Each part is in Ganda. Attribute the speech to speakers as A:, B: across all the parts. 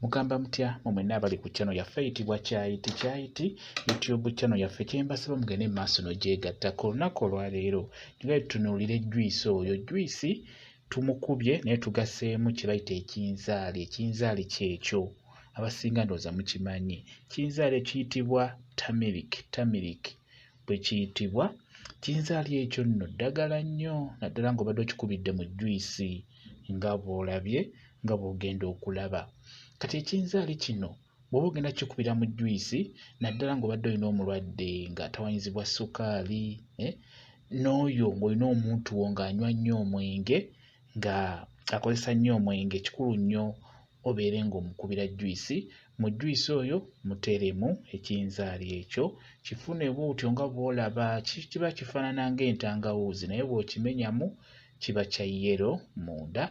A: Mugamba mutya mu mwenna abali ku channel yaffe eyitibwa Kyayiti Kyayiti YouTube channel yaffe, kyembasaba mugende mu maaso n'ogyegattako. Olunaku olwaleero njagala tutunuulire juyisi oyo. Juyisi tumukubye naye tugaseemu kye bayita ekinzaali. Ekinzaali kyekyo abasinga ndowooza mukimanyi. Kinzaali ekiyitibwa turmeric, turmeric bwe kiyitibwa. Kinzaali ekyo nno ddagala nnyo naddala ng'obadde okikubidde mu juyisi nga bw'olabye nga bw'ogenda okulaba. Kati ekinzaali kino bw'oba ogenda kukikubira mu juyisi naddala ng'obadde olina omulwadde ng'atawaanyizibwa ssukaali, n'oyo ng'olina omuntu wo ng'anywa nnyo omwenge, nga akozesa nnyo omwenge, kikulu nnyo obeere ng'omukubira juyisi. Mu juyisi oyo muteeremu ekinzaali ekyo, kifune bw'otyo nga bw'olaba, kiba kifaanana ng'entangawuuzi naye bw'okimenyamu kiba kya yellow munda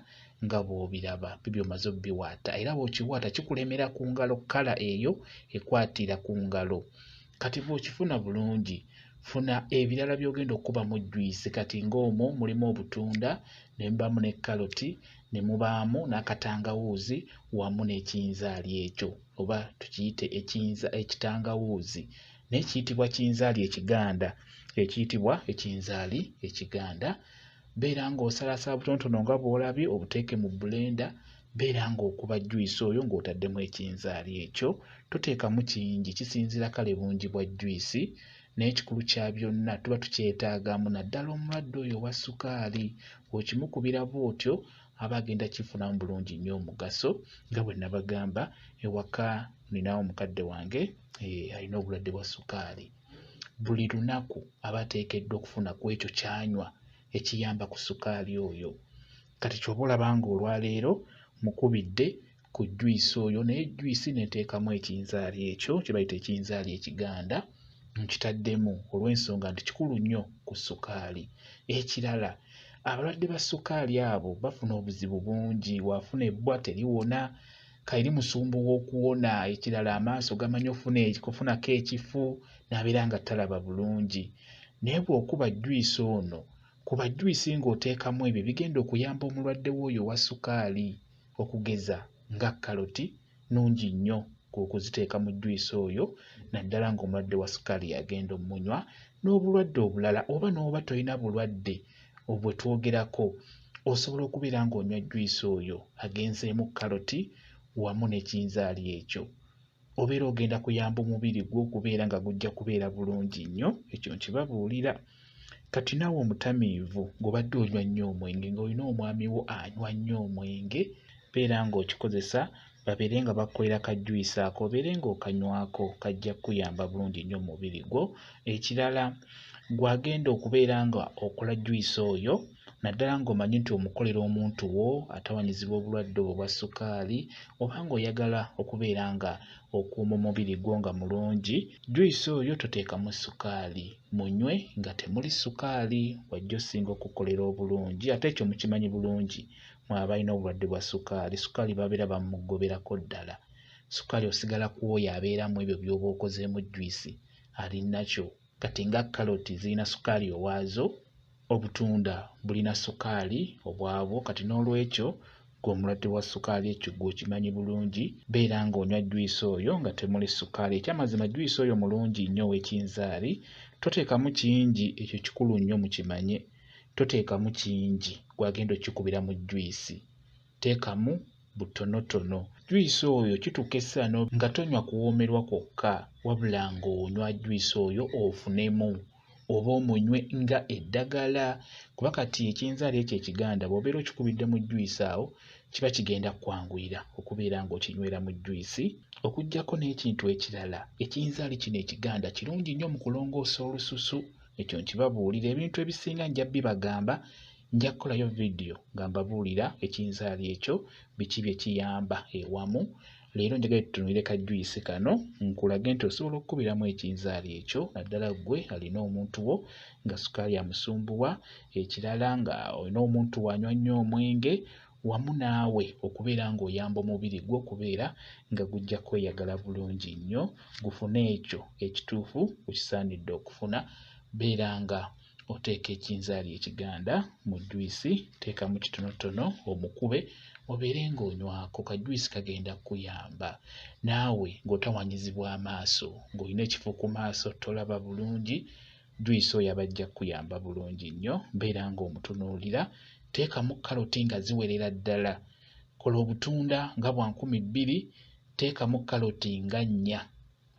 A: nga bw'obiraba. Bibyo omaze obbiwaata era bw'okiwaata kikulemera ku ngalo, kkala eyo ekwatira ku ngalo. Kati bw'okifuna bulungi, funa ebirala by'ogenda okukubamu juyisi. Kati ng'omwo mulimu obutunda, ne mubaamu ne kkaloti, ne mubaamu n'akatangawuuzi wamu n'ekinzaali ekyo oba tukiyite ekinza ekitangawuuzi naye kiyitibwa kinzaali ekiganda, ekiyitibwa ekinzaali ekiganda. Beera ng'osalaasala butonotono nga bw'olabye obuteeke mu blender, beera ng'okuba juyisi oyo ng'otaddemu ekinzaali ekyo. Toteekamu kingi, kisinziira kale bungi bwa juyisi naye ekikulu kya byonna tuba tukyetaagamu naddala omulwadde oyo owa ssukaali. Bw'okimukubira bw'otyo aba agenda kifunamu bulungi nnyo omugaso. Nga bwe nabagamba ewaka nninawo mukadde wange alina obulwadde bwa ssukaali. Buli lunaku aba ateekeddwa okufuna ku ekyo ky'anywa ekiyamba ku ssukaali oyo. Kati ky'oba olaba ng'olwaleero mukubidde ku juyisi oyo naye juyisi ne nteekamu ekinzaali ekyo kye bayita ekinzaali ekiganda nkitaddemu olw'ensonga nti kikulu nnyo ku ssukaali. Ekirala abalwadde ba ssukaali abo bafuna obuzibu bungi, bw'afuna ebbwa teriwona, kale limusumbuwa okuwona. Ekirala amaaso gamanyi okufunako ekifu n'abeera nga talaba bulungi. Naye bw'okuba juyisi ono, kuba juyisi ng'oteekamu ebyo ebigenda okuyamba omulwadde wo oyo owa ssukaali okugeza nga kkaloti nnungi nnyo okuziteeka mu juyisi oyo naddala ng'omulwadde wa ssukaali y'agenda ommunywa n'obulwadde obulala oba n'oba tolina bulwadde bwe twogerako osobola okubeera ng'onywa juyisi oyo agenzeemu kkaloti wamu n'ekinzaali ekyo. Obeera ogenda kuyamba omubiri gwo okubeera nga gujja kubeera bulungi nnyo, ekyo nkibabuulira. Kati naawe omutamiivu ng'obadde onywa nnyo omwenge ng'olina omwami wo anywa nnyo omwenge, beera ng'okikozesa babeere nga bakukolera ka juyisi ako obeere ng'okanywako kajja kkuyamba bulungi nnyo mu mubiri gwo. Ekirala ggwe agenda okubeera nga okola juyisi oyo naddala ng'omanyi nti omukolera omuntu wo atawaanyizibwa obulwadde obwo obwa ssukaali oba ng'oyagala okubeera nga okuuma omubiri gwo nga mulungi, juyisi oyo toteekamu ssukaali, munywe nga temuli ssukaali w'ajja ossinga okukukolera obulungi ate ekyo mukimanyi bulungi mmwe abalina obulwadde bwa ssukaali, ssukaali babeera bamugoberako ddala. Ssukaali osigala ku oyo abeera mu ebyo by'oba okozeemu juyisi ali nakyo. Kati nga kkaloti zirina ssukaali owaazo, obutunda bulina ssukaali obwabwo kati n'olwekyo ggwe omulwadde wa ssukaali ekyo ggwe okimanyi bulungi, beera ng'onywa juyisi oyo nga temuli ssukaali. Ekyamazima juyisi oyo mulungi nnyo ow'ekinzaali, toteekamu kingi ekyo kikulu nnyo mukimanye, toteekamu kingi ggwe agenda okkikubira mu juyisi, teekamu butonotono. Juyisi oyo kituuka ekiseera nga tonywa kuwoomerwa kwokka wabula ng'onywa juyisi oyo ofunemu oba omunywe nga eddagala kuba kati ekinzaali ekyo ekiganda bw'obeera okikubidde mu juyisi awo kiba kigenda kukwanguyira okubeera ng'okinywera mu juyisi. Okuggyako n'ekintu ekirala, ekinzaali kino ekiganda kirungi nnyo mu kulongoosa olususu, ekyo nkibabuulira. Ebintu ebisinga nja bbibagamba, nja kukolayo vidiyo nga mbabuulira ekinzaali ekyo biki bye kiyamba ewamu. Leero njagala tutunuulire ka juyisi kano nkulage nti osobola okukubiramu ekinzaali ekyo naddala ggwe alina omuntu wo nga ssukaali amusumbuwa, ekirala nga olina omuntu wo anywa nnyo omwenge wamu naawe okubeera ng'oyamba omubiri gwo okubeera nga gujja kweyagala bulungi nnyo gufune ekyo ekituufu gwe kisaanidde okufuna. Beera nga oteeka ekinzaali ekiganda mu juyisi, teekamu kitonotono omukube obeere ng'onywako ka juyisi kagenda kukuyamba naawe ng'otawaanyizibwa amaaso, ng'olina ekifo ku maaso tolaba bulungi, juyisi oyo aba ajja kukuyamba bulungi nnyo. Beera ng'omutunuulira, teekamu kkaloti nga ziwerera ddala, kola obutunda nga bwa 2000, teekamu kkaloti nga nnya.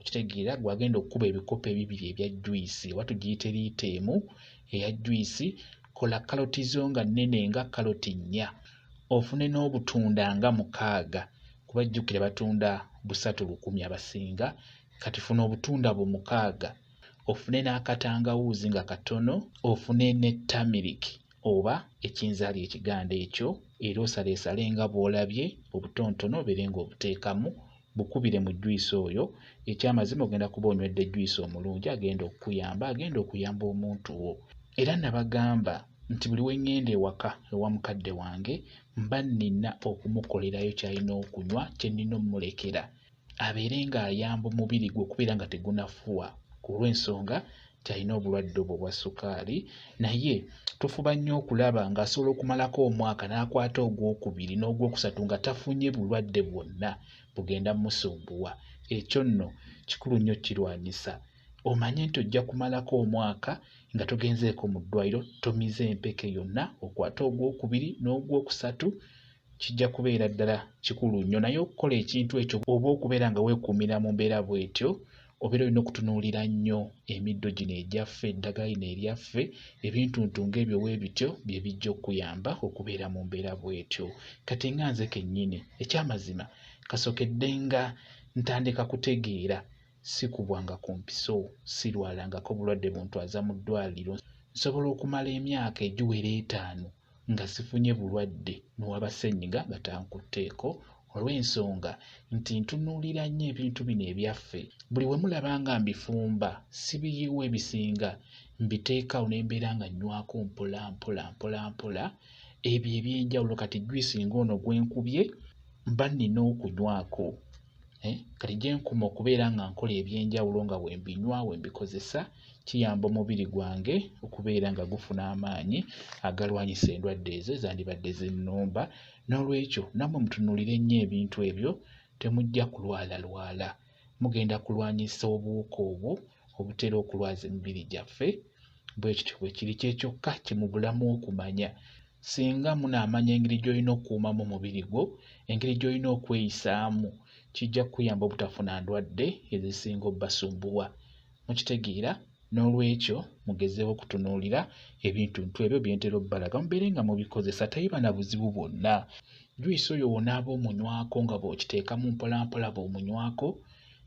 A: Okitegeera ggwe agenda okkuba ebikopo ebibiri ebya juyisi oba tugiyite liita emu eya juyisi, kola kkaloti zo nga nnene nga kkaloti nnya, ofune n'obutunda nga mukaaga kuba jjukira batunda busatu lukumi abasinga, kati funa obutunda bu mukaaga, ofune n'akatangawuuzi nga katono, ofune ne tamiriki oba ekinzaali ekiganda ekyo era osaleesale nga bw'olabye obutonotono obeere ng'obuteekamu bukubire mu juyisi oyo. Ekyamazima ogenda kuba onywedde juyisi omulungi agenda okukuyamba, agenda okuyamba omuntu wo. Era nabagamba nti buli we ŋŋenda ewaka ewa mukadde wange mba nnina okumukolerayo ky'alina okunywa kye nnina ommulekera abeere ng'ayamba omubiri gwe okubeera nga tegunafuwa ku lw'ensonga nti alina obulwadde obwo obwa ssukaali naye tufuba nnyo okulaba ng'asobola okumalako omwaka n'akwata ogwokubiri n'ogwokusatu nga tafunye bulwadde bwonna bugenda mmusumbuwa. Ekyo nno kikulu nnyo okkirwanyisa. Omanye nti ojja kumalako omwaka nga togenzeeko mu ddwaliro, tomize mpeke yonna, okwate ogwokubiri n'ogwokusatu kijja kubeera ddala kikulu nnyo. Naye okukola ekintu ekyo oba okubeera nga weekuumira mu mbeera bw'etyo, obeera olina okutunuulira nnyo emiddo gino egyaffe, eddagala lino eryaffe, ebintuntu ng'ebyo bwe bityo bye bijja okukuyamba okubeera mu mbeera bw'etyo. Kati nga nze kennyini, ekyamazima kasookedde nga ntandika kutegeera sikubwanga ku mpiso, sirwalangako bulwadde buntwaza mu ddwaliro. Nsobola okumala emyaka egiwera etaano nga sifunye bulwadde newaba ssennyiga nga tankutteeko olw'ensonga nti ntunuulira nnyo ebintu bino ebyaffe. Buli we mulaba nga mbifumba sibiyiwa ebisinga mbiteeka awo ne mbeera nga nnywako mpola mpola mpola mpola ebyo eby'enjawulo. Kati juyisi ng'ono gwe nkubye mba nnina okunywako. Kati gye nkoma okubeera nga nkola eby'enjawulo nga bwe mbinywa, bwe mbikozesa, kiyamba omubiri gwange okubeera nga gufuna amaanyi agalwanyisa endwadde ezo ezandibadde zinnumba. Noolwekyo nammwe mutunuulire nnyo ebintu ebyo, temujja kulwalalwala. Mugenda kulwanyisa obuwuka obwo obutera okulwaza emibiri gyaffe. Bwe kityo bwe kiri. Kye kyokka kye mubulamu okumanya. Singa munaamanya engeri gy'olina okukuumamu omubiri gwo, engeri gy'olina okweyisaamu, kijja kukuyamba obutafuna ndwadde ezisinga obbasumbuwa. Mukitegeera? Noolwekyo mugezeeko okutunuulira ebintuntu ebyo bye ntera obbalaga mubeere nga mubikozesa tebiba na buzibu bwonna. Juyisi oyo bw'onaaba omunywako nga bw'okiteekamu mpolampola bw'omunywako,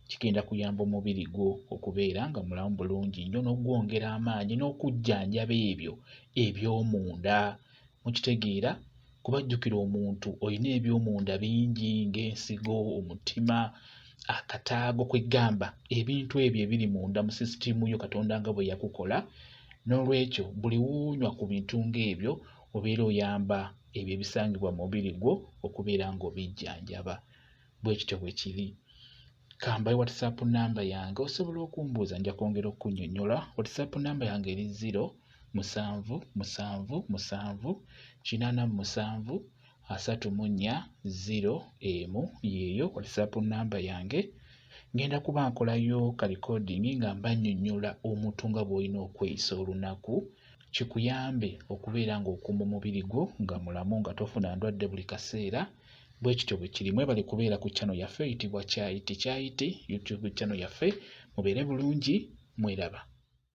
A: kigenda kuyamba omubiri gwo okubeera nga mulamu bulungi nnyo n'okugwongera amaanyi n'okujjanjaba ebyo eby'omunda. Mukitegeera? Kuba jjukira omuntu olina eby'omunda bingi ng'ensigo, omutima, akataago, kwe ggamba ebintu ebyo ebiri munda mu sisitiimu yo Katonda nga bwe yakukola. Noolwekyo buli w'onywa ku bintu ng'ebyo obeera oyamba ebyo ebisangibwa mu mubiri gwo okubeera ng'obijjanjaba. Bwe kityo bwe kiri. Ka mbawe WhatsApp nnamba yange osobola okumbuuza nja kwongera okukunnyonnyola. WhatsApp nnamba yange eri ziro musanvu musanvu musanvu kinaana mu musanvu asatu mu nnya ziro emu y'eyo WhatsApp nnamba yange. Ngenda kuba nkolayo ka recording nga mbannyonnyola omuntu nga bw'olina okweyisa olunaku kikuyambe okubeera ng'okuuma omubiri gwo nga mulamu nga tofuna ndwadde buli kaseera. Bwe kityo bwe kiri. Mwebale kubeera ku channel yaffe eyitibwa Kyayiti Kyayiti, YouTube channel yaffe. Mubeere bulungi, mweraba.